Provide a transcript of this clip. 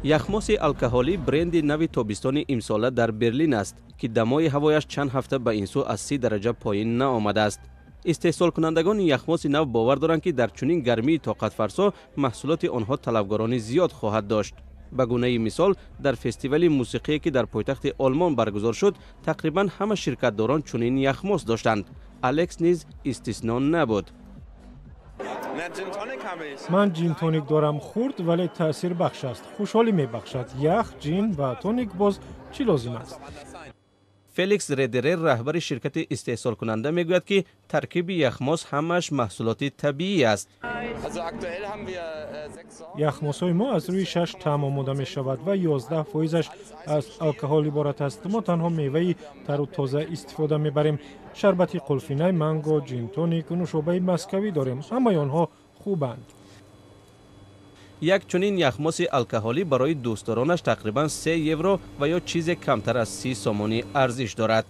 Яхмоси алкоҳолӣ бренди нави тобистони имсола дар Берлин аст, ки дамои ҳавояш чанд ҳафта ба ин сӯ аз 30 дараҷа поин наомадааст. Истеҳсолкунандагони яхмоси нав бовар доранд, ки дар чунин гармии тоқатфарсо маҳсулоти онҳо талабгорони зиёд хоҳад дошт. Ба гунаи мисол, дар фестивали мусиқие, ки дар пойтахти Олмон баргузор шуд, тақрибан ҳама ширкатдорон чунин яхмос доштанд. Алекс низ истисно набуд. Ман ҷин-тоник дорам. Хурд, вале таъсирбахш аст, хушҳолӣ мебахшад. Ях, ҷин ва тоник, боз чӣ лозим аст? Феликс Редерер, раҳбари ширкати истеҳсолкунанда, мегӯяд, ки таркиби яхмос ҳамааш маҳсулоти табиӣ аст. Яхмосҳои мо аз рӯи шаш таъм омода мешавад ва 11 фоизаш аз алкоҳол иборат аст. Мо танҳо меваи тару тоза истифода мебарем. Шарбати қулфинай, манго, ҷин-тоник, нӯшобаи маскавӣ дорем. Ҳамаи онҳо хубанд. Як чунин яхмоси алкоҳолӣ барои дӯстдоронаш тақрибан 3 евро ва ё чизе камтар аз 30 сомонӣ арзиш дорад.